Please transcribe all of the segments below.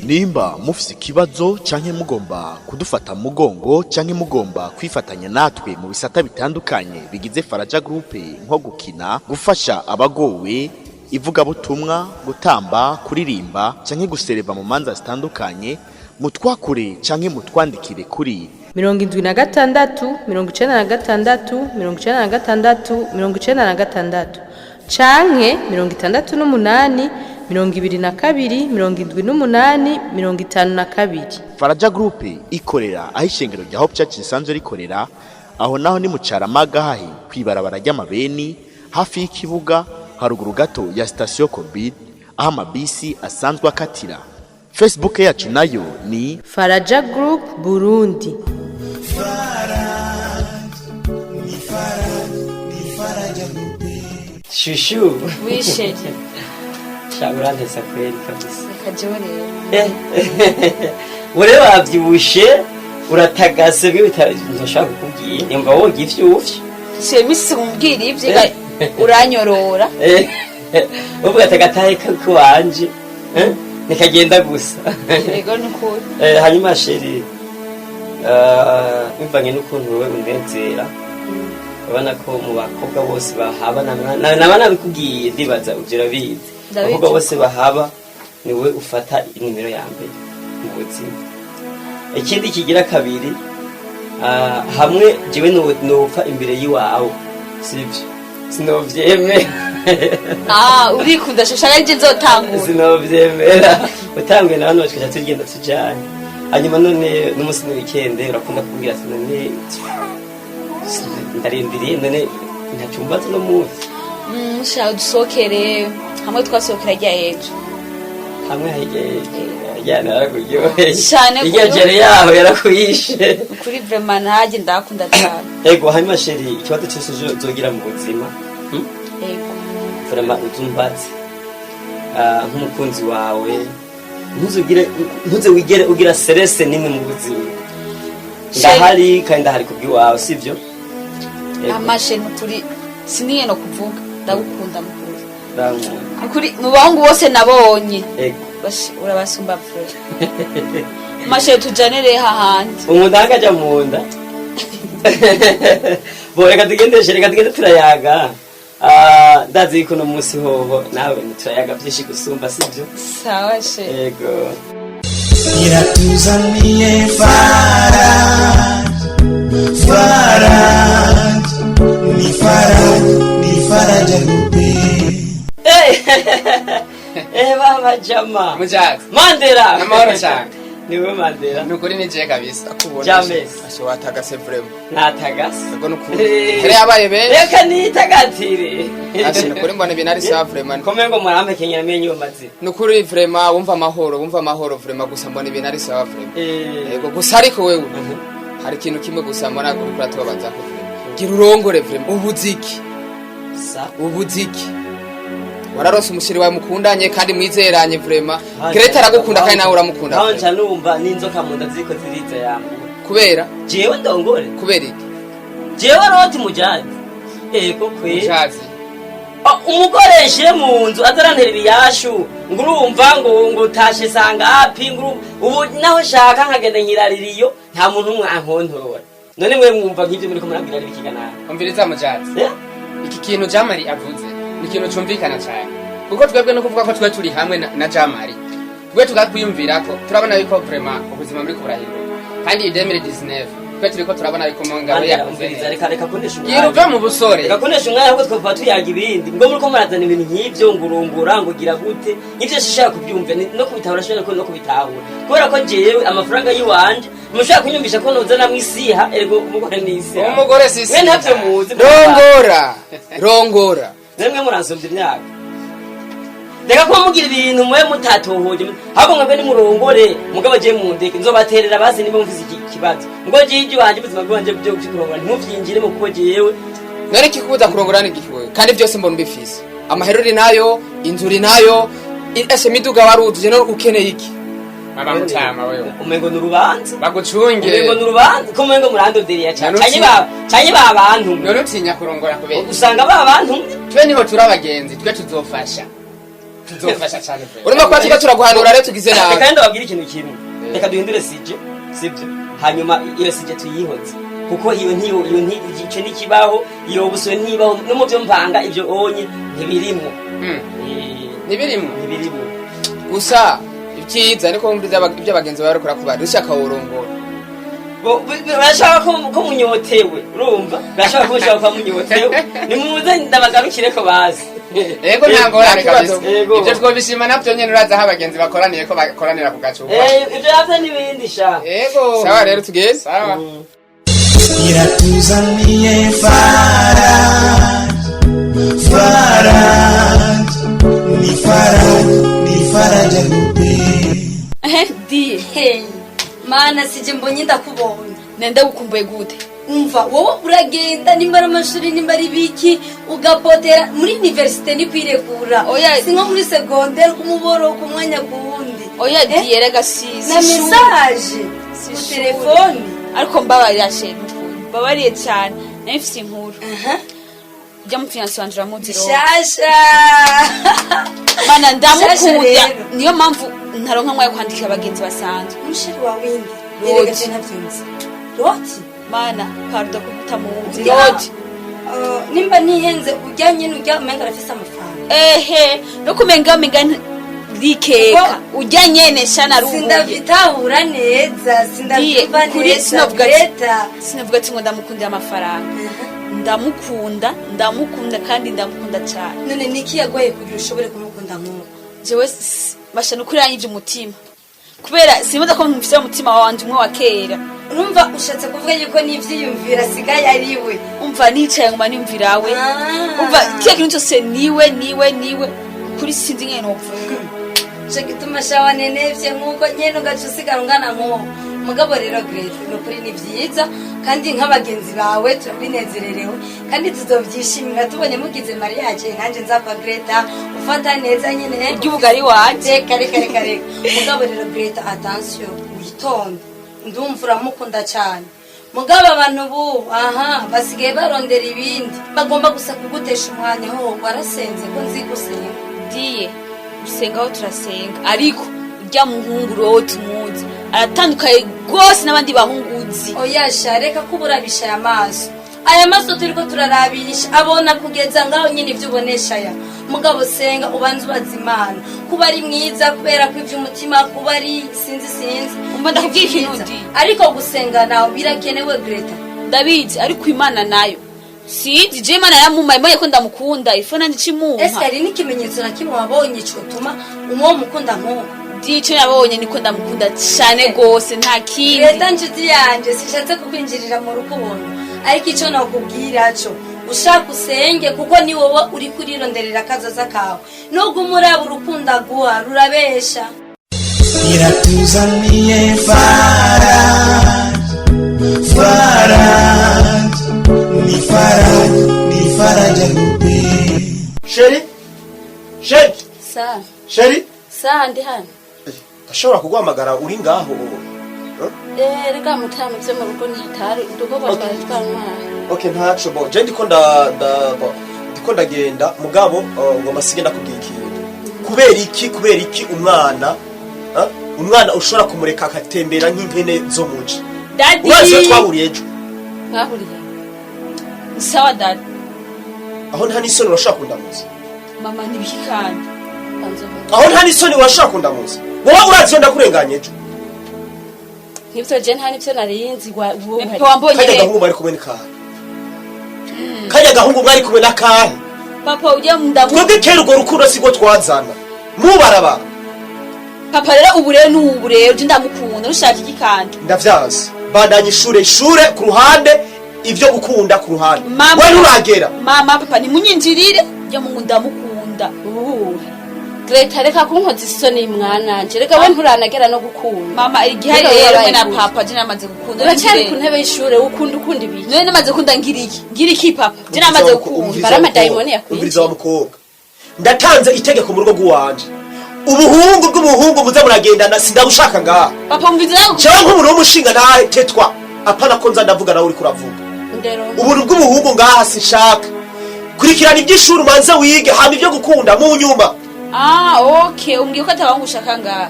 Nimba mufise ikibazo canke mugomba kudufata mu mugongo canke mugomba kwifatanya natwe mu bisata bitandukanye bigize Faraja Group, nko gukina, gufasha abagowe, ivugabutumwa, gutamba, kuririmba canke gusereva mu manza zitandukanye, mutwakure canke mutwandikire kuri 76 96 96 96 canke 68 22 78 52. Faraja Group ikorera aho ishengero rya Hope Church risanzwe rikorera. Aho naho ni mu Caramaga, hahi kwibarabara ry'amabeni, hafi y'ikibuga, haruguru gato ya sitasiyo Korbid, aho amabisi asanzwe akatira. Facebook yacu nayo ni Faraja Group Burundi. Chouchou. Oui, chérie. Sha, urantesa kweli kabisa. Reka jewe rero. Ure wavyibushe, uratagase bimwe ntashaka kukubwira, yumva woga ifyufyu. Chéri, misi umbwira ivyo uranyorora. Uvuga ati agatahe k'iwanje nikagenda gusa. Yego, nukuri. Hanyuma chéri, bivanye n'ukuntu wowe unezera, urabona ko mu bakobwa bose bahaba, naba nabikubwiye, ndibaza ivyo urabizi. Ndabizi. Abakobwa bose bahaba, niwe ufata inimero ya mbere mu buzima. Ikindi kigira kabiri, hamwe jewe nopfa imbere y'iwawe, sivyo, sinovyemera. Ah, urikunda shasha, ari je nzotangura. Sinovyemera utanguye na hano, tukaca tugenda tujanye. Hanyuma none n'umunsi ni weekend, urakunda kubwira ati: "None ndarindiriye, none ntacumbaza uno munsi?" Sha, dusohokere hamwe twasohokera rya ejo. Hamwe hirya yarakuryoheye. Cane. Irya jere yaho yarakuyishe. Kuri vraiment nanjye ndakunda cyane. Ego, hanyuma chéri, ikibazo cyose uzogira mu buzima, Ego. Vraiment uzumbatse. Nk'umukunzi wawe, ntuzugire, ntuze wigere ugira stress nimwe mu buzima. Ndahari kandi ndahari kubw'iwawe, sivyo? Ego. Amashe, nukuri siniye no kuvuga, ndagukunda mukuri. Urankunda. Nukuri mu bahungu bose nabonye, Ego. Urabasumba vraiment. Mashe, tujane rero hahandi. Unkunda hakaja mu nda. Bo reka tugendeshe, reka tugende turayaga. Ndazi yuko uno munsi hoho nawe turayaga byinshi gusumba, sivyo? Sawa, chéri. Ego. Iratuzaniye Faraj, Faraj, ni Faraj, ni Faraja Group. Eh, baba jama. Mujazi. Mandela. Amahoro cyane. Niwe Mandela? Nukuri ni je kabisa. Akubona. James. Ashe, watagase vraiment. Natagase. Ego, nukuri. Eh. Kare yabaye benshi. Reka nitagatire. Ashe, nukuri mbona ibintu ari sawa vraiment. Kome ngo murampekenyera amenyo mazima. Nukuri vraiment wumva amahoro, wumva amahoro vraiment, gusa mbona ibintu ari sawa vraiment. Ego, gusa ariko wewe hari ikintu kimwe gusa mbona uriko uratubabaza ko vraiment. Gira urongore vraiment, ubuziki. Sa. Ubuziki. Wararonse umushiri wawe mukundanye kandi mwizeranye vraiment. Greta aragukunda kandi nawe uramukunda. Aho Vraiment. nca numva n'inzoka mu nda ziriko ziriza yambura. Kubera? Jewe ndongore? Kubera iki? Jewe roti mujazi, ego kwe. Mujazi. Ah, umugore nshire mu nzu azarantera ibiyashu, ngo urumva ngo utashe sangapi, ngo ubu naho shaka nkagenda nkirarira iyo nta muntu umwe ankontorora. None mwe mwumva nk'ivyo muriko murabwira ari bikiganana? Umviriza mujazi. Eh? Iki kintu Jamari avuze ni ikintu cumvikana cyane, kuko twebwe no kuvuga ko twe turi hamwe na Jamari, twe tugakwiyumvira ko turabona yuko vraiment ubuzima muri burahinduka, kandi iyi 2019 twe turiko turabona yuko mu ngabo Mandela, yakoze umviriza. neza. Reka kunesha Gira umwanya. uve mu busore. Reka kunesha umwanya, ahubwo twava tuyaga ibindi. Ngo muriko murazana ibintu nk'ivyo, ngo urungura, ngo gira gute, nk'ivyo sishaka kubyumva no kubitahura, shobora no kubitahura, kubera ko jewe amafaranga y'iwanje mushobora kunyumvisha ko nozanamwo isiha. Ergo umugore ni isiha. Umugore si Mwe ntavyo muzi. Rongora, rongora. Namwe muransomvya imyaka. Reka kuba mugira ibintu mwe mutatohoje. Ahubwo mwebwe nimurongore, mugabo je mundeke, nzobaterera basi niba mufise iki kibazo. Ngo jiji wanje, ubuzima bwanje byo kurongora ntimuvyinjiremo, kuko jewe None kikubuza kurongora ni igiki wewe? Kandi byose mbona ubifise, amahera uri nayo, inzu uri nayo, ese miduga warujuje, none ukeneye iki? Mama mutama wewe. Umengo ni urubanza. Bagucunge. Umengo ni urubanza, ko umengo murandoderiya cane. None Canke ba bantu None utinya kurongora kubera usanga ba bantu twe niho turi abagenzi, twe tuzofasha. Tuzofasha cyane pe. Urumva ko tuba turaguhanura rero tugize nabi. Reka ndababwira ikintu kimwe, reka duhindure sujet, sibyo? Hanyuma iyo sujet tuyihoze, kuko iyo ntiyo, iyo nti ico ntikibaho, iyo buso ntibaho no mu byo mpanga, ibyo onye ntibirimwo. Ntibirimwo. Ntibirimwo. Gusa ibyiza niko wumva ibyo abagenzi bawe bariko kuba dushaka worongora. Barashaka ko munyotewe, urumva barashaka ko mushaka kuba munyotewe, nimuze ndabagarukire ko bazi. Yego, nta ngorane Nta kibazo. kabisa. Yego. Ibyo twobishima navyo nyene, uraza aho abagenzi bakoraniye ko bakoranira ku gacupa. Ibyo yavyo n'ibindi sha. Yego, sawa rero tugeze. Sawa. Iratuzaniye Faraja, Faraja, ni Faraja, ni Faraja Groupe. Di. Hey, mana, sije mbonye ndakubonye. Nenda gukumbuye gute? Umva, wowe uragenda, nimba ari amashuri, nimba ari biki, ugapotera muri université ni kwirekura. Oya. Si nko muri secondaire kumuboro ku mwanya ku wundi. Oya. Eh? Di, erega si na si ishuri. Message Si ku ishuri. telefoni. Ariko mbabarira chéri, mbabariye cyane, nari mfise inkuru. Ujya mu fiancé wanje uramuzi rero. Shasha. Mana, Shasha ndamukunda. rero. Niyo mpamvu ntaronka umwanya wo kwandikira abagenzi basanzwe. Umu chéri wawe windi? Rodi. Erega je ntavyumva Roti. Mana, pardon ko kutamuzi. Ujya- Rodi. Nimba nihenze, ujya nyene ujya umenga arafise amafaranga. Ehe, no kumenga umenga rikeka ujya nyene shana rubuye. Sindabitahura neza, sindavyumva Kuri neza. Greta. Sinavuga ati ngo ndamukundira amafaranga, ndamukunda, ndamukunda kandi ndamukunda cyane. None niki yagoye kugira ushobore kumukunda nk'uko? Jewe basha nukuri yanyivye umutima, kubera sinibaza ko mfise umutima wanje umwe wa kera. Urumva ushatse kuvuga yuko n'ivyiyumviro asigaye ari we. Umva, nicaye nguma nimvirawe. Umva, kiya kintu cyose niwe, niwe, niwe, kuri sinzi ngene novuga. Ico gituma shawa nenevye nk'uko nyene ugaca usigara ungana nk'uwo mugabo. Rero Grete, ni ukuri ni vyiza, kandi nk'abagenzi bawe turabinezererewe kandi tuzovyishimira tubonye mugize mariage, nanje nzapfa Greta ufata neza nyene. Urya ubugari wanje. Reka, reka, reka, reka. Mugabo rero Greta, attention, witonde, ndumva uramukunda cyane, mugabo abantu bubu aha basigaye barondera ibindi, bagomba gusa kugutesha umwanya. Ho warasenze ko nzi gusenga? Diye, gusenga aho turasenga, ariko urya muhungu roho tumuzi aratandukanye rwose n'abandi bahungu uzi. Oya sha, reka kuba urabisha aya maso, aya maso turiko turarabisha abona kugeza ngaho nyine ibyo ubonesha aya. Mugabo senga, ubanze ubaza Imana kuba ari mwiza, kubera ko iby'umutima kuba ari sinzi sinzi. Umva, ndakubwira ikintu. Ni vyiza. Ndi. Ariko gusenga nawe birakenewe, Greta. Ndabizi, ariko Imana nayo sinzi, je Imana yaramumaye, mbonye ko ndamukunda ifo nanje Ese cimumpa. hari n'ikimenyetso na kimwe wabonye cotuma umwo mukunda nk'uko? Dico nabonye niko ndamukunda cane gose, nta kindi. Greta nshuti yanje, sishatse kukwinjirira mu rukundo, ariko icyo nakubwira cyo, ushaka usenge, kuko ni wowe uri kurironderera akazoza kawe. Nubwo umuraba urukundo aguha rurabesha. Iratuzaniye Faraja, Faraja, ni Faraja, ni Faraja Groupe. Chéri, chéri. Sa. Chéri. Sa, ndi hano. Ashobora kuguhamagara uri ngaho? Eh, reka mutama, ibyo mu rugo ntihatari udukorwa twari twantwaye. Okay, ntaco. Bo je ndiko nda nda bo, ndiko ndagenda, mugabo ngomba sige ndakubwira ikintu. Kubera iki, kubera iki umwana, umwana ushobora kumureka akatembera nk'impene zo muci? Daddy. Urazi iyo twahuriye ejo? Mwahuriye? Sawa daddy. Aho nta n'isoni urashobora kundamuza? Mama, ntibiki kandi? Aho nta n'isoni urashobora kundamuza? Wowe urazi iyo ndakurenganye ejo? Nk'ibyo je nta n'ibyo narinzi wowe. Papa wambonye Kajya he? gahungu mwari kumwe ni kahe? Kajya gahungu mwari kumwe na kahe? Papa, ujya ndamu Twebwe kera urwo rukundo siko twazana mubarabara. Papa rero, ubu rero n'ubu rero je ndamukunda, nushaka iki kandi? Ndavyazi. Bandanya ishure, ishure ku ruhande, ivyo gukunda ku ruhande. Mama. We nturagera. Mama, papa, nimunyinjirire, ujya mu ndamukunda. Ubuhe Greta, reka kunkoza isoni mwananje, reka we nturanagera no gukunda. Mama, igihari Reka rero wabaye mwe na gute? papa, je namaze gukunda. Uracyari ku ntebe y'ishure, ukunda ukunda ibiki? None namaze gukunda ngira iki? Ngira iki papa? Je namaze gukunda. Bara amadayimoni yakwinjiye. Umviriza wa mukobwa, ndatanze itegeko mu rugo rw'iwanje: ubuhungu bw'ubuhungu muza muragendana sindabushaka ngaha. Papa, umviza nawe. Jewe nk'umuntu w'umushinga nawe tetwa, apana ko nza ndavuga nawe uriko uravuga. Ndero. Ubuntu bw'ubuhungu ngaha sinshaka. Kurikirana iby'ishuri, umanze wige, hama ibyo gukunda mu nyuma. Ah, okay, umbwiye ko atabahungu ushaka ngaha.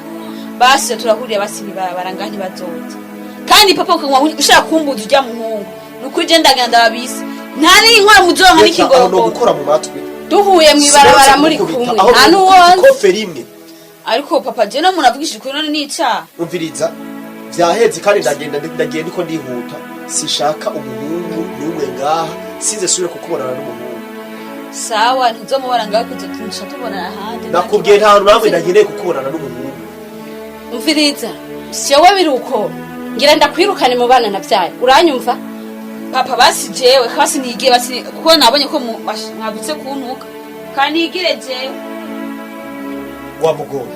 Basi turahurira, basi mw'ibarabara ngaha ntibazoza. Kandi papa, ukanywa ushaka kumbuza urya muhungu, ni ukuri je ndagenda ndababise, nta n'inkwara muzoronka. Aho no N'ikigorogoro. gukora mu matwi. Duhuye mw'ibarabara muri kumwe, nta n'uwonzi. Ikofe rimwe. Ariko papa, je no muntu avugishije ukuri, none n'icaha? Umviriza, vyaheze kandi ndagenda, ndagiye, ndiko ndihuta. Sishaka umuhungu n'umwe ngaha, sinze subire kukubonana n'umuhungu. Sawa, ntuzomubona ngaho, kuzotunisha tubonana ahandi. Nakubwiye, nta hantu namwe ndakeneye kukubonana n'umuhungu. Umviriza, jewe biri uko, ngira ndakwirukane mu bana navyaye, uranyumva? Papa, basi jewe basi nigire, basi kuko nabonye ko mwagutse kuntuka, kanigire jewe. Wa mugore,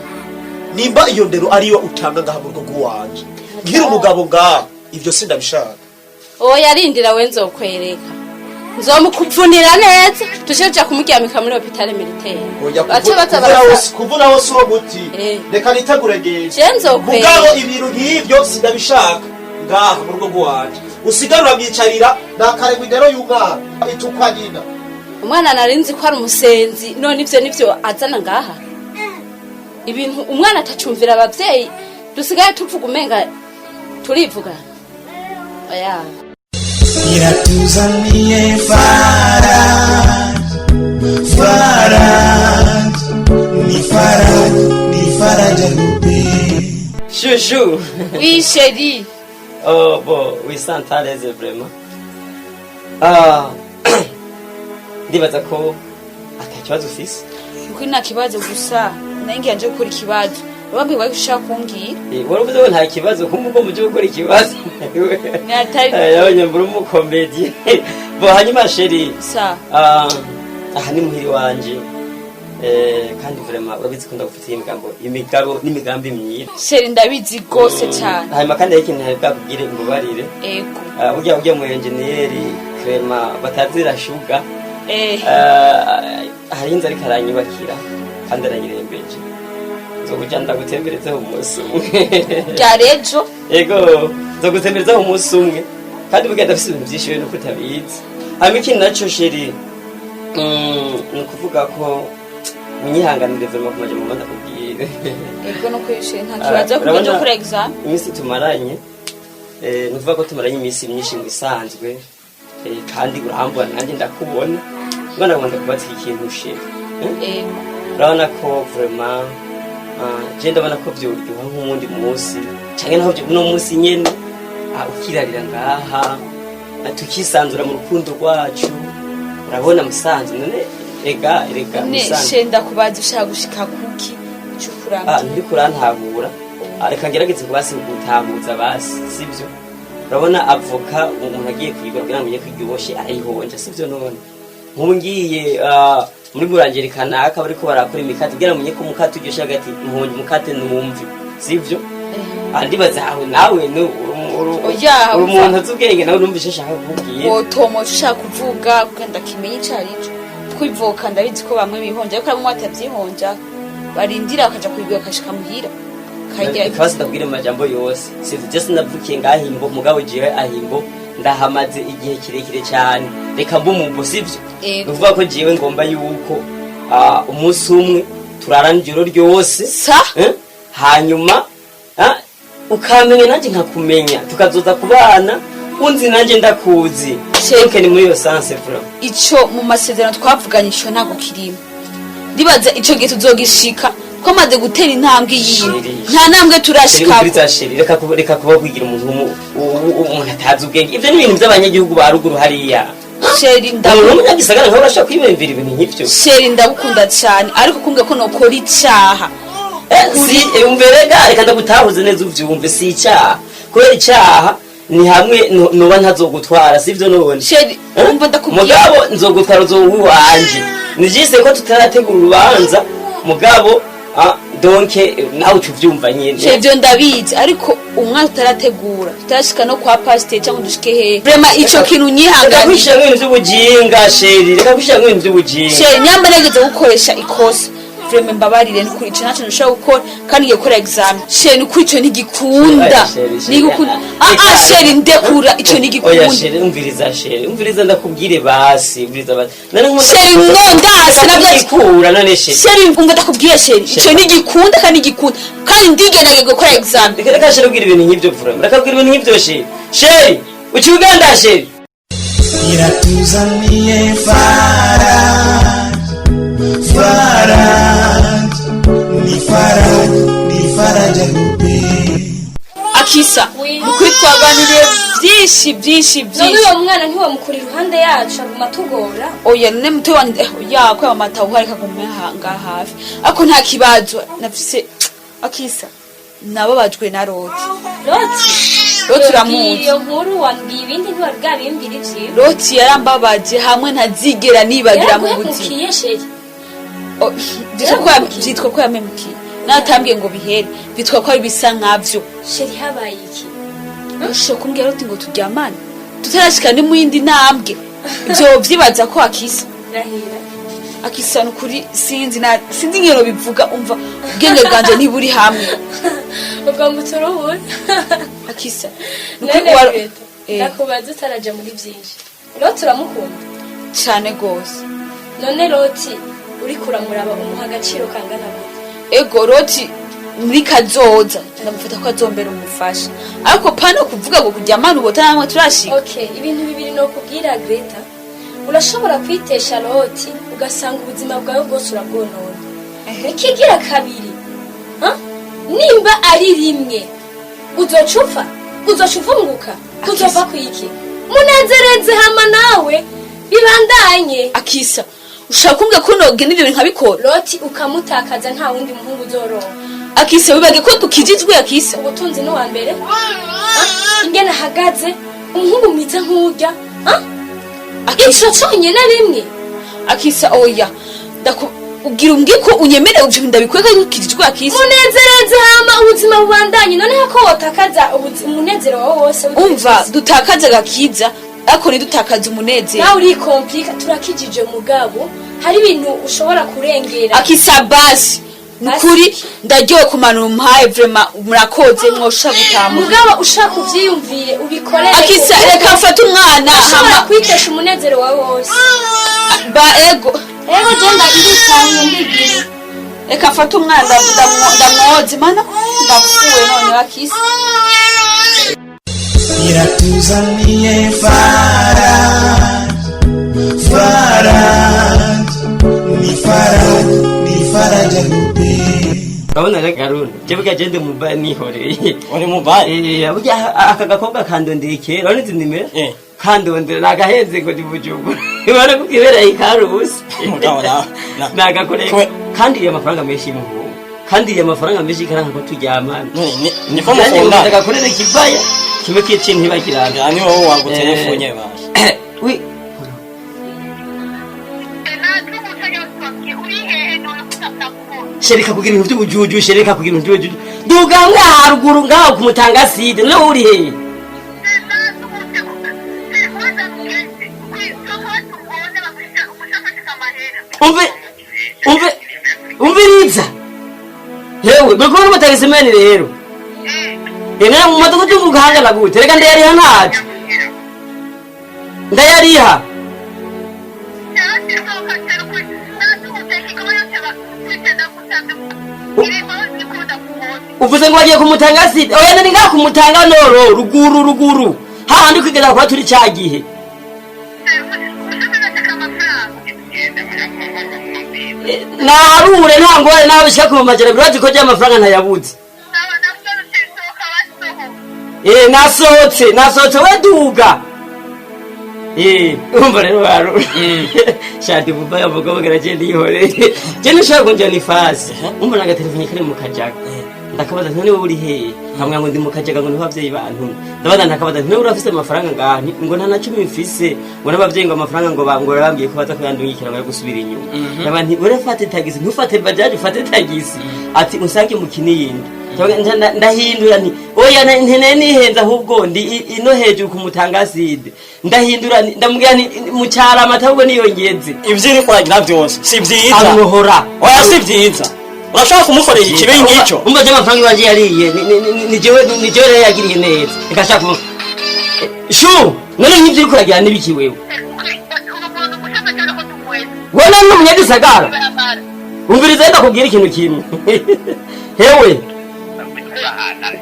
nimba iyo ndero ariyo utanga ngaha mu rugo rw'iwanje, nkiri umugabo ngaha, ivyo sindabishaka. Oya, rindira, we nzokwereka, nzomukuvunira neza, tuceja kumuryamika muri hôpital militaire. Oya, bace baza kuvuna barasa. Kuvuna hose uwo muti. Eh. Reka nitegure ngende. Je nzokwereka. Mugabo ibintu nk'ivyo sindabishaka ngaha mu rugo rw'iwanje. Usigare uramwicarira, nakaregwa indero y'umwana itukwa nyina. Umwana nari nzi ko ari umusenzi, none ivyo nivyo azana ngaha. Ibintu umwana atacumvira abavyeyi, dusigaye tuvuga umenga turivuga, oya. Iratuzaniye Faraj, Faraj, ni Faraj, ni Faraja Groupe. Chouchou. Oui, chéri. Oh bon, oui, sens à l'aise vraiment. Ah, ndibaza ko ata kibazo ufise. Ukuri nta kibazo, gusa nayo ngiye nje gukora ikibazo, urababwiye ko ushaka kumbwira. Wari uvuze ko nta kibazo, kumva ubwo muje gukora ikibazo. Ni atari. Yabonye mbura umukomedi. Bon, hanyuma chéri. Sa. Ah, aha ni muhiri wanje. Kandi vraiment urabizi ko ndagufitiye imigambo, imigabo n'imigambi myiza. Chéri, ndabizi rwose cyane. Hanyuma kandi hari ikintu ntari bwakubwire, imbabarire. Ego. Ah, urya mu engineer Clement batazira shuga. Hari inzu ariko aranyubakira kandi aranyirembeje, nzokuja ndagutemberezeho umunsi umwe. Bya rejo. Ego, nzogutemberezaho umunsi umwe, kandi burya ndafise ibintu vyinshi wewe nuko utabizi. Hanyuma ikindi naco chéri, ni ukuvuga ko munyihanganire vraiment ku majambo ndakubwire. Ego, no kuri chéri, nta kibazo, kuko nje gukora exam. Iminsi tumaranye, ni ukuvuga ko tumaranye iminsi myinshi mu isanzwe, kandi urambona nanjye ndakubona, mbona ngomba ndakubaza iki kintu chéri. Ego. Urabona ko vraiment, je ndabona ko vyoryoha nk'uwundi munsi canke naho uno munsi nyene, ukirarira ngaha, tukisanzura mu rukundo rwacu. Urabona musanzu none, ega erega Ne. musanzu. Chéri, ndakubaza, ushaka gushika kuki ico? Kurambwira. Nturiko urantahura. Reka ngerageze kubasi gutahuza basi, sivyo? Urabona avoka, umuntu agiye kuyigura kugira ngo amenye ko iryoshe arayihonja, sivyo? None nk'ubu ngiye muri boulangerie kanaka bariko barakora imikate, kugira ngo umenye ko umukate uryoshe, hagati muhonje umukate numve, sivyo? Ndibaza aho nawe Oya, uri umuntu azi ubwenge, nawe numva icyo nshaka kukubwira. Wotomoje ushaka kuvuga kuko ndakimenya ico arico. Kwivoka ndabizi ko bamwe bihonja, ariko bamwe batavyihonja, barindira bakaja kuyigura bakashika muhira karya. Reka basi ndabwire mu majambo yose, sivyo? Je sinavukiye ngahimbo, mugabo jewe ahimbo ndahamaze igihe kirekire cyane, reka mbe umumbo, sivyo? Ego. Ni ukuvuga ko jewe ngomba yuko umunsi umwe turarana ijoro ryose. Sa. Eh? Hanyuma ukamenya nanjye nkakumenya, tukazoza kubana unzi nanjye ndakuzi. Donc ni muri iyo sens vraiment. Ico mu masezerano twavuganye ico ntabwo kirimo. Ndibaza ico gihe tuzogishika twamaze gutera intambwe yindi. Chéri. Nta ntambwe turashikako. Ubwiza chéri, reka kuba kwigira umuntu umuntu atazi ubwenge. Ivyo ni ibintu by'abanyagihugu ba ruguru hariya. Chéri, Umuntu ndabu w'umunyagisagara nkawe urashobora kwiyumvira ibintu nk'ivyo? Chéri, ndagukunda cyane, ariko kumbwira ko nokora icaha. Si umve, reka ndagutahuze neza uvyumve. Si icyaha, kubera icyaha ni hamwe noba ntazogutwara, sivyo none? Chéri, Eh? umva, ndakubwira. Mugabo nzogutwara, uzoba uwanje. Ni jise ko tutarategura urubanza, mugabo donc nawe uca uvyumva nyene. Chéri, ivyo ndabizi, ariko umwana tutarategura, tutarashika no kwa pasiteri cyangwa dushike hehe, vraiment ico kintu Reka nyihanganiye. kwishiramwo ibintu vy'ubujinga chéri, reka kwishiramwo ibintu vy'ubujinga. Chéri, nyamba nageze gukoresha ikosa. Vraiment mbabarire, nukuri ico naco ntushobora gukora, kandi ngiye gukora examen. Chéri, nukuri ico ntigikunda. Oya, chéri, chéri. Ntigikunda. Ah ah, chéri, ndekura, ico Oya. ntigikunda. Chéri, umviriza, chéri, umviriza, ndakubwire basi, umviriza basi. None Chéri, no, ndase nabyo. Ikura none, chéri. Chéri, umva, ndakubwiye chéri, ico ntigikunda kandi ntigikunda, kandi ndigenda gukora examen. Reka, reka chéri, ubwira ibintu nk'ibyo vraiment, reka ubwira ibintu nk'ibyo, chéri. Chéri, uci uganda, chéri. Iratuzaniye Faraji, Faraji, ni Faraji, ni Faraja Groupe. Akisa, nukuri twaganiriye byinshi byinshi None byinshi. uwo mwana ntiwamukura iruhande yacu, aguma tugora. Oya, none muto wanje, oya, ko amata uhari kaguma ngaha hafi, ariko nta kibazo nafise. Akisa, nababajwe na Roti. Roti? Roti uramuzi? Iyo nkuru wambwiye ibindi, ntiwari bwabimbwira ivyiwe. Roti yarambabaje hamwe ntazigera nibagira mu buzima. Yaraguhemukiye, chéri. Oh, vyitwa ko yamemukiye, natambwiye ngo bihere, vyitwa ko ari bisa nkavyo. Chéri, habaye iki? Ushobora kumbwira Roti ngo turyamane tutarashika ni mu yindi ntambwe, ivyo vyibaza ko Akisa? Rahira. Akisa, nukuri sinzi na sinzi ingero bivuga, umva, ubwenge bwanje ntiburi hamwe. Ugomba uturubura. Akisa, nukuri None Greta, ndakubaza utaraja muri byinshi, Roti uramukunda? Cane gose. None Roti uriko uramuraba, umuha agaciro kangana gute? Ego, Roti muri kazoza ndamufata ko azombera umufasha, ariko pano kuvuga ngo kuryamana ubu namwe turashika. Okay, ibintu bibiri no kubwira Greta: urashobora kwitesha Loti, ugasanga ubuzima bwawe bwose urabwonona. Ikigira kabiri, ha? Nimba ari rimwe uzoca upfa, uzoca uvunguka, uzova kwiki? Munezereze hama nawe bibandanye. Akisa, ushaka kumbwira ko nogenda ivyo bintu nkabikora? Loti ukamutakaza, nta wundi muhungu uzoronka. Akisa, wibage ko dukijijwe, Akisa. Ubutunzi ni uwa mbere. Ha? Ingene ahagaze, umuhungu mwiza nk'urya, ha? Ico conyene rimwe. Akisa, oya, ndaku ugira umbwiye ko unyemerera ivyo bintu ndabikwiye ko dukijijwe, Akisa. Munezereze hama ubuzima bubandanye. Noneho ko wotakaza umunezero wawe wose? Umva, dutakaze agakiza, ariko ntidutakaze umunezero. Nawe urikomplika. Turakijije, mugabo hari ibintu ushobora kurengera. Akisa, basi, nukuri ndaryowe kumanura umuhaye, vraiment murakoze, mwosha gutamuka. Mugabo ushaka uvyiyumvire, ubikorere. Akisa, reka mfate umwana. Ushobora Hama kwitesha umunezero wawe wose. Ba ego. Ego, genda, nditanga ndigira. Reka mfate umwana, ndamwoze. Mana, ndapfuye none, Akisa. Iratuzaniye Faraji, Faraji, ni Faraji, ni Faraja Groupe. Urabona rero Garuna, je burya je ndi mu ba nihoreye. Uri mu bari? Eh, burya aka gakobwa kandondeye kera, urabona izi nimero? Eh. Kandondera nagahenze ngo ndi Bujumbura. Ibona ko kibereye ikarusi. Mugabo Nagakoreye. Kwe- Kandi iyo amafaranga menshi y'umuhungu. Kandi iyo amafaranga menshi karanka ko turyamana. None niko mukundana? Ndagakorera ikibaya kimwe k'ikintu ntibakirana. Ya, ni wowe wagutelefone basha. Oui. Shereka kugira ibintu by'ubujuju, shereka kugira ibintu by'ubujuju. Duga ngaha haruguru ngaho ku Mutanga side, nawe uri hehe? Umve, umve, umviriza. Hewe, muri kumwe n'umutagisimeni rero. Ene mu modoka cy'umuhanga gute? Reka ndayariha ntaco. Ndayariha. Uvuze ngo wagiye kumutanga sida? Oya, nari ngaha kumutanga noro ruguru ruguru hahandi kwigeza kuba turi cya gihe. Naharure, nta ngorane, naho bishika ku majana abiri, urazi ko rya amafaranga ntayabuze. Nasohotse, nasohotse, we duga. Urumva rero barura shati vuba yavuga ngo aragenda yihoreye, je ntushobora kunjana ifasi. Umva, nagatelefone kari mu kajaga, ndakabaza nti: "None wowe uri hehe?" Nkamwira ngo ndi mu kajaga, ngo niho abavyeyi bantumye. Ndabaza, ndakabaza nti: "None urafise amafaranga ngaha?" Ngo nta na cumi mfise, ngo n'abavyeyi ngo amafaranga ngo ngo barabambwiye ko baza kuyandungikira, ngo yo gusubira inyuma. Ndaba nti: "Urafate tagisi, ntufate bajaji, ufate tagisi." Ati: "Unsange mu Kiniyindi." Ndahindura nti oya, nkeneye nihenze, ahubwo ndi ino hejuru ku mutangaside. Ndahindura ndamubwira nti mu Cyarama, ahubwo niyongeze. Ivyo uriko uragira vyose si vyiza. Amwohora. Oya, si vyiza, urashobora kumukorera ikibi nk'ico. Umva, je amafaranga iwanje yariye ni jewe rero yagiriye neza. Reka shaka kuvuga shu, none nk'ivyo uriko uragira n'ibiki wewe? Wewe ni umunyagisagara, umviriza, ndakubwira ikintu kimwe. Hewe,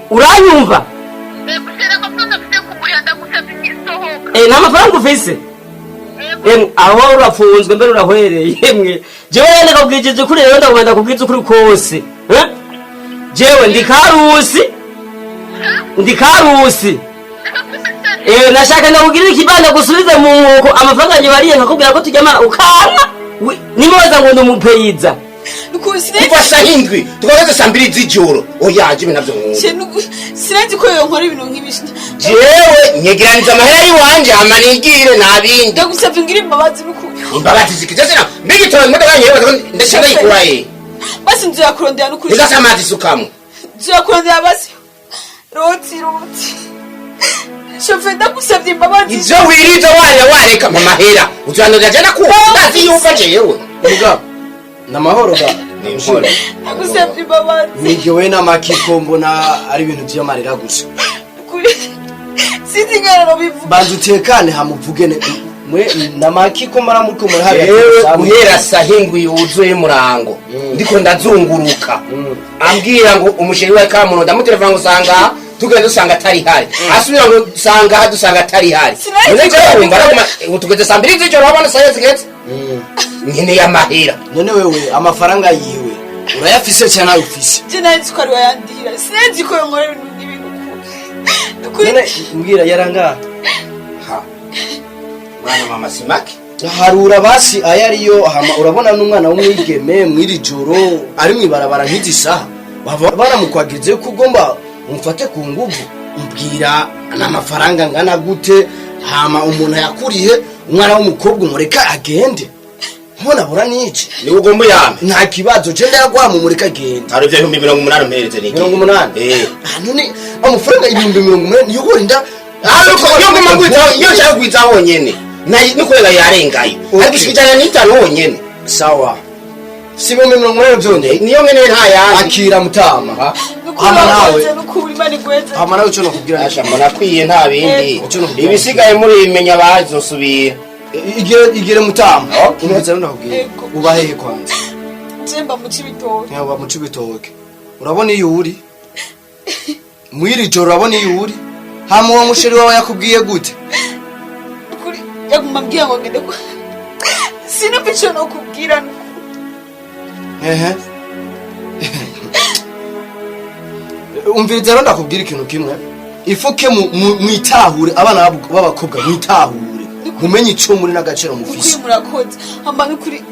uranyumva? Nta mafaranga ufise? Emwe, aho urafunzwe mbere, urahwereye. Emwe, jewe rero ndakubwije ukuri, rero ndagomba ndakubwiza ukuri kose. Eh? Jewe ndi Karusi, ndi Karusi. Nashaka ndakugirira ikibanda gusubize mu nkoko amafaranga yanjye wariye, nkakubwira ko turyamana ukanka. Nimubaza ngo ndi umupeyiza. Kuva saa 7 tukageze saa 2 z'ijoro, oya, jewe navyo nkunda. Sinzi ko yonkora ibintu nk'ibi. Jewe nyegeraniza amahera y'iwanje, hama nigire, nta bindi. Ndagusavye ngire imbabazi n'ukuri. Imbabazi zikize zina mbigitora imodoka nyewe, ndashaka yikura he? Basi nzoyakurondera n'ukuri. Nigase amazi sukamwe. Nzoyakurondera basi. Roti, roti, shoferi, ndagusavye imbabazi. Ivyo wiriza warira wareka mu mahera uzoyanurira, je nakuba ndazi yuva jewe. Mugabo, namahoro ga? Ni. Ndagusavye imbabazi. Nigewe n'amakiko, mbona ari ibintu vy'amarira gusa. Ukuri sinzi ingene nobivuga. Banza utekane, hamuvugene mwe namakiko maramuriko murahabira. Yewe, guhera saa 7 yuzuye murango ndiko ndazunguruka, ambwira ngo umusheri we kamuno, ndamutelefona ngo usanga tugenda dusanga atari hari, asubira ngo usanga dusanga atari hari. Sinari none nzi ko jewe wumva araguma ubu tugeze saa 2 z'ijoro, wabona saa zigeze, nkeneye amahera. None wewe amafaranga yiwe urayafise cyane ayo ufise? Je nari nzi ko ari wayandihira, sinari nzi ko yonkora ibintu nk'ibi n'ukuri. None mbwira, yarangaha? Ha mwana mama, simake. Harura basi ayo ariyo. Hama urabona n'umwana w'umwigeme mw'iri joro ari mw'ibarabara nk'izi saha, bava baramukwagirize ko ugomba umufate ku nguvu. Mbwira, n'amafaranga angana gute? Hama umuntu yakuriye umwana w'umukobwa umureka agende, mbona bura n'iki? Niwe ugomba uyampe. Nta kibazo, je ndayaguha, mumureka agende. Hari ivyo 800,000 mpereze niki? 80? Eh. Ah, none amafaranga 800,000 niyo urinda? Ariko iyo ngoma ngwiza, iyo nshaka kugwiza honyene nayi nukorera yarengayo, ariko ishika 105 honyene. Sawa, si 80,000 byonyine? Niyo ngene, nta yandi. Akira mutama. N'ukuri Hama nawe wakoze n'ukuri, Imana igweze. Hama nawe icyo nakubwira ni Asha, mbona akwiye, nta bindi. Icyo nakubwira. Ibisigaye murimenya, bazosubira. Igere, igere mutama. Okay. Umviriza rero ndakubwira. Ego. Uba hehe kwanza? Je mba mu Cibitoke. Uba mu Cibitoke. Urabona iyo uri mw'iri joro, urabona iyo uri, hama uwo musheri wawe yakubwiye gute? N'ukuri yaguma ambwira ngo ngende kwa, sinumva ico nokubwira n'ukuri. Ehe, umviriza rero ndakubwira ikintu kimwe: ifuke mwitahure, abana b'abakobwa mwitahure, mumenye ico muri n'agaciro N'ukuri mufise. murakoze. Hama n'ukuri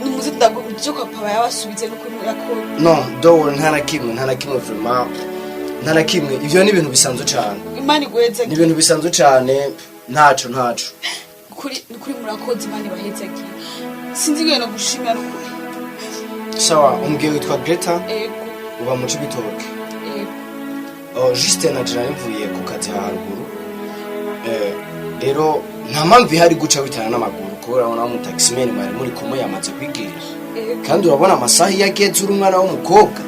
nimuze ndagomba kwa papa yabasubize, n'ukuri murakoze. No, don't worry, nta na kimwe, nta na kimwe, vraiment nta na kimwe. Ivyo ni ibintu bisanzwe cane. Imana igweze. Ni ibintu bisanzwe cane, ntaco, ntaco. Kuri n'ukuri murakoze, Imana ibahezagiye. Sinzi ingene nogushimira n'ukuri. Sawa, umbwiye witwa Greta? Ego. Uba mu Cibitoke? Ego. Oh, juste na jana mvuye ku kazi haruguru. Rero nta mpamvu ihari guca witana n'amaguru, kubera urabona umutaximan mwari muri kumwe yamaze kwigira. Ego. Kandi urabona amasaha iyo ageze, uri umwana w'umukobwa,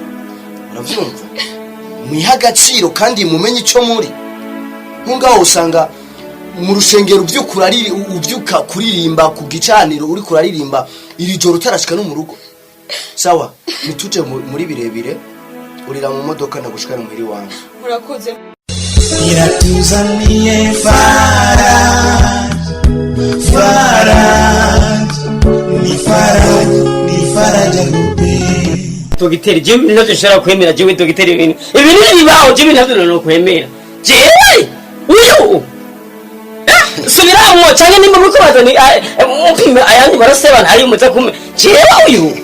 uravyumva? Mwihe agaciro kandi mumenye ico muri. Nkungaho usanga mu rushengero uvyuka kuririmba ku gicaniro, uri kuraririmba iri joro utarashika no mu rugo. Sawa, nituje muri birebire, urira mu modoka ndagushikana muhira iwanjye. Murakoze. Iratuzaniye Faraji, Faraji, ni Faraji, ni Faraja Groupe. Dogiteri, jewe ibintu ntavyo nshobora kwemera. Jewe dogiteri, ibintu ntibibaho, jewe ntavyo no kwemera. Jewe uyu subiramwo, canke nimba muriko bazana mupime ayandi maraso y'abantu ari muza kume jewe uyu.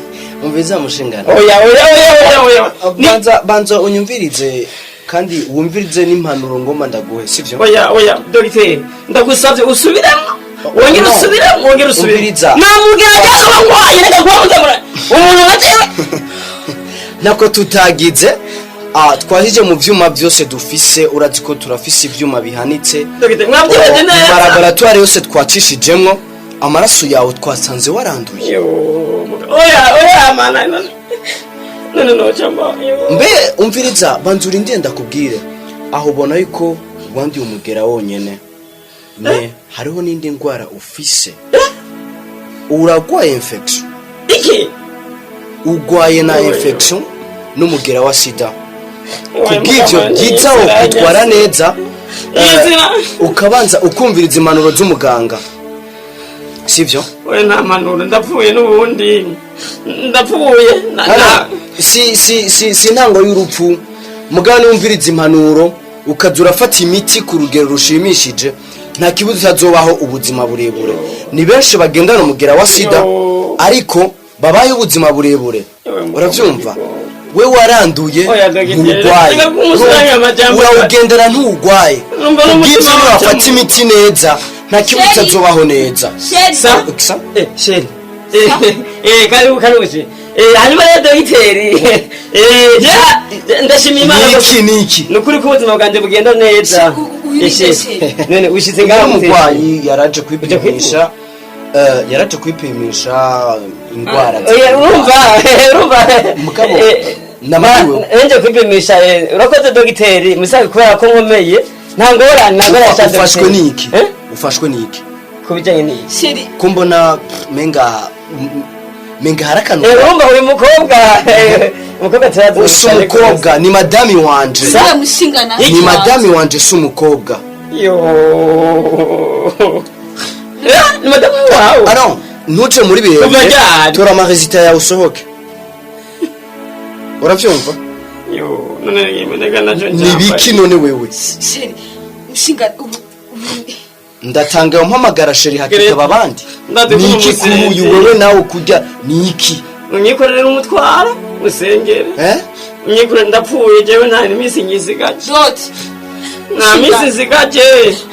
Umviriza mushingana. Oya, oya, oya, oya, oya. Banza, banza unyumvirize kandi wumvirize n'impanuro ngomba ndaguhe, sivyo? Oya, oya, dogiteri, ndagusavye usubiremwo, wongere. No. Usubiremwo, wongere usubire. Umviriza. Namubwira cyangwa ngwaye, reka kuba muzamura umuntu nka jewe. Nako tutagize. Twahije mu vyuma byose dufise, urazi ko turafise ivyuma bihanitse. Dogiteri, mwabyibaje neza. Mu laboratoire yose twacishijemwo amaraso yawe, twasanze waranduye. Oya, oya, mana, none none nocamba. Mbe umviriza, banza urindire ndakubwire. Aho ubona yuko wanduye umugera wonyene, me hariho n'indi ndwara ufise, uragwaye infection. Iki? Ugwaye na infection n'umugera wa sida. Kubw'ivyo, byiza wo kwitwara neza, ukabanza ukumviriza impanuro z'umuganga, sivyo? Oya, nta mpanuro, ndapfuye n'ubundi, ndapfuye. Hano, si intango y'urupfu. Mugabo niwumviriza impanuro, ukaza urafata imiti ku rugero rushimishije, nta kibuzo utazobaho ubuzima burebure. Ni benshi bagendana umugera wa sida ariko babaye ubuzima burebure, uravyumva? We waranduye, ntuwugwaye. Reka kumusanga amajambo. Urawugendana, ntuwugwaye. Numva n'umutima Kubw'ivyo, wacu. niwafata imiti neza, nta kibuzo Chéri. utazobaho neza. Chéri. Sa? Sa? Chéri. Karibu, karibu chéri. Hanyuma rero dogiteri, ndashima Imana. Niki, niki? Ni ukuri ko ubuzima bwanjye bugenda neza. Uyu ni Chéri. chéri. None wishitse ngaho Uyu gute? mugwayi yaraje kwipimisha, yaraje kwipimisha indwara. Oya, urumva. Mugabo, namariwe. Nje kwipimisha, urakoze dogiteri. Musabe kubera ko nkomeye, nta ngorane, nta ngorane yashatse Ufashwe gutera. niki? Eh? Ufashwe niki? Ku bijyanye n'iki? Chéri. Ko mbona menga hari akantu. Urumva uyu mukobwa, umukobwa turazi. Si umukobwa, ni madami wanje. Siwe mushingana. Ni madami wanje, si umukobwa. Yo. Ni madamu wawe? Ano, ntuje muri Kuva birebire. ryari? Tora amarésultats yawe usohoke, uravyumva? Yo, none nega naco. Ni biki none wewe? Chéri, mushingana ubu. Ndatanga mpamagara chéri, hakitaba abandi. Ndazi ko Ni iki kuri uyu? umusenzi. Wewe nawe kurya ni iki? Unyikorere umutwara usengere. Eh? Unyikorere, ndapfuye jewe, nta minsi nyisigaje. Doti. Nta minsi nsigaje.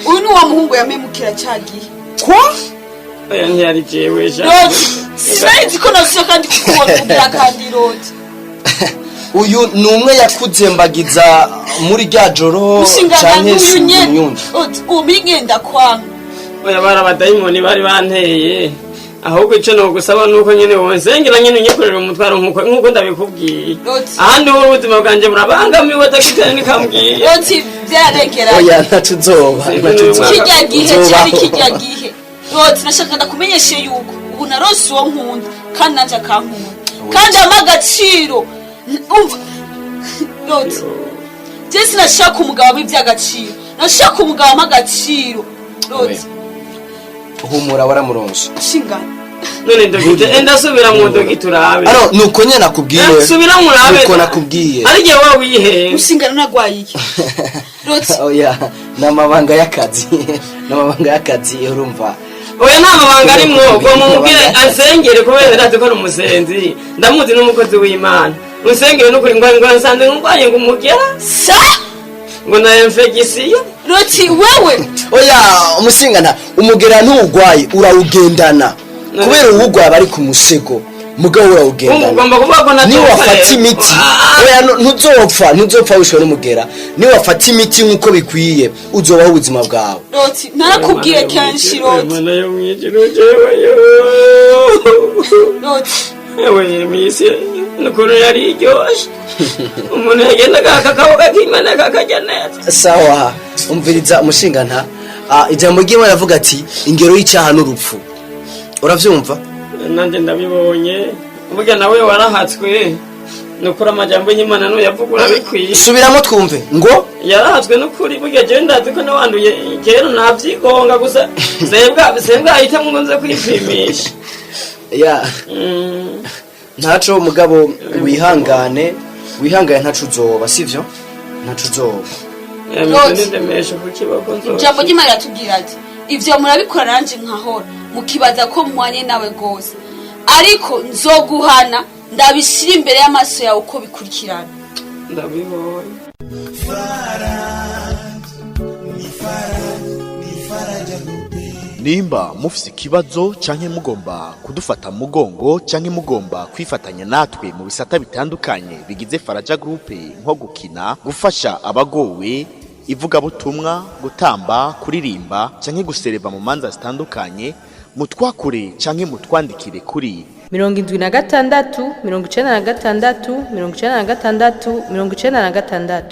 Uyu ni wa muhungu yamemukira cyagiye. Kwa? Oya, ntiyari jewe sha. Doti, sinari ko nasuye kandi kukubona ugira kandi, Roti. Uyu ni umwe yakuzembagiza muri rya joro Mushingana canke n'uyu si nyene. unyundi? Doti, umigenda kwanga. Oya, bari abadayimoni bari banteye. Ahubwo ico nogusaba nuko nyene wonsengera nyene, unyikorere umutwaro nkuko ndabikubwiye. Doti. Ahandi wowe ubuzima bwanje burabangamiwe, dogiteri nikambwiye. Doti, byararengeranye. Oya, ntaco uzoba, ntaco uzoba. Kijya gihe cyari Uzobaho. kijya gihe, Roti, nashaka ndakumenyeshe yuko ubu narose uwo nkunda kandi nanjye akankunda kandi ampa agaciro. Umva Roti, je sinashaka umugabo w'iby'agaciro, nashaka umugabo ampa agaciro, Roti. Humura, waramuronse. Nshingano. None dogiteri, enda subira mu dogiteri urabe. Ano, nuko nyene nakubwiye. Subira murabe. Nuko nakubwiye. Ari igihe wowe wihenze. Nshingano, nagwaye iki, Roti? Oya, ni amabanga y'akazi, ni amabanga y'akazi, urumva. Oya, nta mabanga arimwo, ngo mumubwire ansengere kubera ndazi ko ari umusenzi, ndamuzi n'umukozi w'Imana. Unsengere n'ukuri, ngo nsanze ngwaye ngo umugera sa ngo na infection. Roti, wewe. Oya, umusingana, umugera ntuwugwaye, urawugendana. Kubera uwugwaye aba ari ku musego, mugabo urawugendana. Ugomba kuvuga ko natopfa Niba wafata rero. imiti, oya, ntuzopfa, ntuzopfa wishwe n'umugera. Niba wafata imiti nk'uko bikwiye, uzobaho ubuzima bwawe. Roti, narakubwiye kenshi, Roti. Mana yo mwijuru, jewe yo. Roti. Ewe, misi nukuntu yari iryoshe, umuntu yagendaga akakaboga k'Imana kakajya neza. Sawa, umviriza umushinganta. Ijambo ry'Imana avuga ati ingero y'icyaha n'urupfu, uravyumva? Nanjye ndabibonye, burya nawe warahatswe nukuri, amajambo y'Imana nuyavuga urabikwiye. Subiramo twumve ngo. Yarahatswe n'ukuri, burya jewe ndazi ko nawanduye kera, navyigonga gusa, sebwa ahitamwo ngo nze kwipimisha. Ya, ntaco mugabo, wihangane, wihangane, ntaco uzoba, sivyo? Ntaco uzoba. Nindemesha ku kiboko nzoba. Ijambo ry'Imana riratubwira ati ibyo murabikora nanjye nkahora, mukibaza ko muhwanye nawe rwose, ariko nzoguhana ndabishyira imbere y'amaso yawe uko bikurikirana. Ndabibonye. Nimba mufise ikibazo canke mugomba kudufata mu mugongo canke mugomba kwifatanya natwe mu bisata bitandukanye bigize Faraja Group, nko gukina, gufasha abagowe, ivugabutumwa, gutamba, kuririmba canke gusereva mu manza zitandukanye, mutwakure canke mutwandikire kuri 76 96 96 96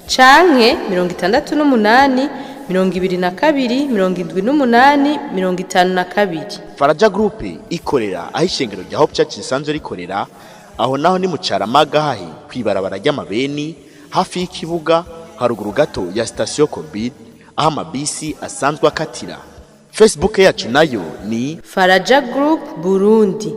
canke 68 22 78 52. Faraja Group ikorera aho ishengero rya Hope Church risanzwe rikorera. Aho naho ni mu Caramaga, hahe kwibarabara ry'amabeni, hafi y'ikibuga, haruguru gato ya sitasiyo Covid, aho amabisi asanzwe akatira. Facebook yacu nayo ni Faraja Group Burundi.